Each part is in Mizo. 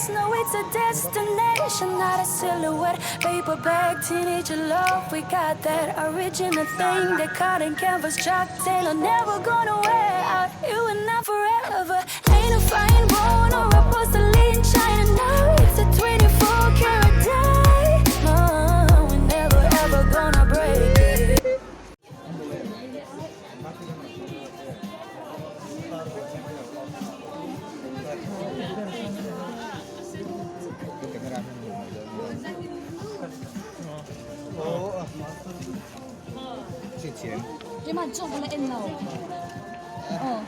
place. No, it's a destination, not a silhouette. Paper bag, teenager love. We got that original thing that cotton canvas Chuck Taylor never gonna wear out. You and I forever. Ain't no fine bone or a porcelain china. No, it's a 24 karat diamond. We're never ever gonna break it. Keimah chaw ka la en lo. Aw.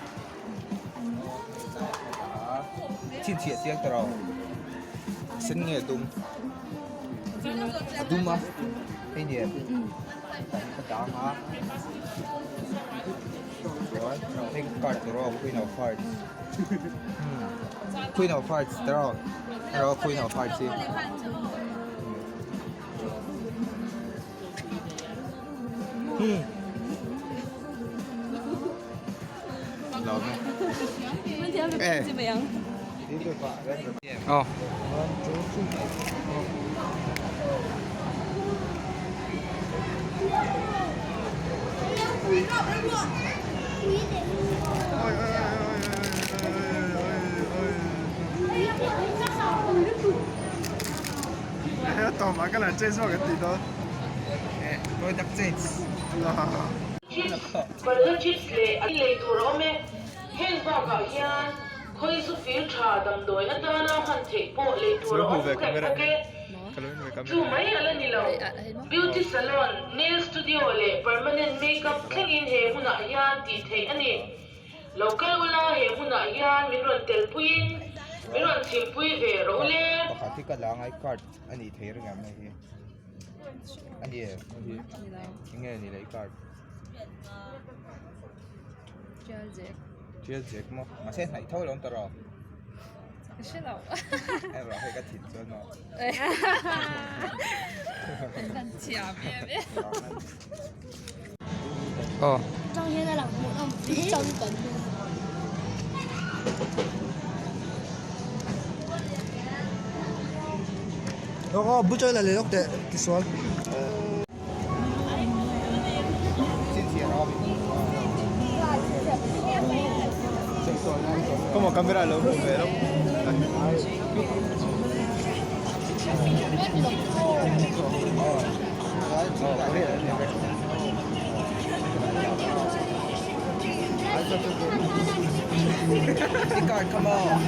Chhinchhiah chiang ta ro. Sen nge a dum? A dum a. Hei nia. Ka dang a. Chuan hei card tur aw Queen of Hearts. Queen of Hearts ta ro. Ro Queen of Hearts hi. Aw. Chips, balhla chips leh a lei tur a awm e. Heng bakah hian khawizu fir tha damdawi atana hman theih pawh lei tur a awm tlat bawk e. Chu mai a la ni lo, beauty salon, nail studio leh permanent makeup thlengin he hmunah hian tih theih a ni. Lo kal ula he hmunah hian min rawn telpuiin min rawn chhimpui ve rawh u le. Pakhat hi ka la ngai card a nih thei reng em hei hi a ni em hei hi enge a nih leh i card Tial zek maw mahse hnaih tho lo ang ta rawh. Ka hre lo. Hei rawh hei ka thin chuan maw. Kan thiam em em. Aw. Tang hian a lang hmuh nawm chang kan hmu. Aw bu chawi la leh lawk teh tisual. Come on, camera lo hmuh ve lawk. Card come on.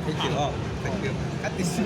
Thank you. Oh, thank you. At this